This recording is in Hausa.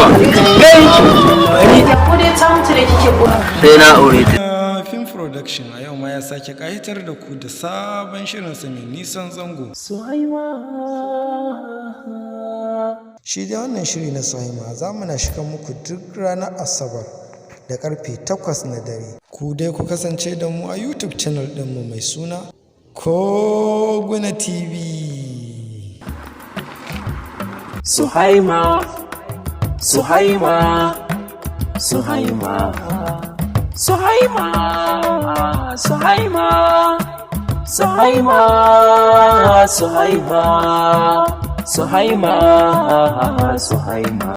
Kai, bari. Ko dai ta mutu da kike ko? Sai na aure ta. Film Production a yau ma ya sake ƙayatar da ku da sabon shirinsa mai nisan zango. Shi dai wannan shiri na Suhaima za mu na shiga muku duk ranar Asabar da karfe 8 na dare. Ku dai ku kasance da mu a YouTube channel ɗinmu mai suna Koguna TV. Suhaima, Suhaima, Suhaima, Suhaima, Suhaima, Suhaima, Suhaima, Suhaima, Suhaima.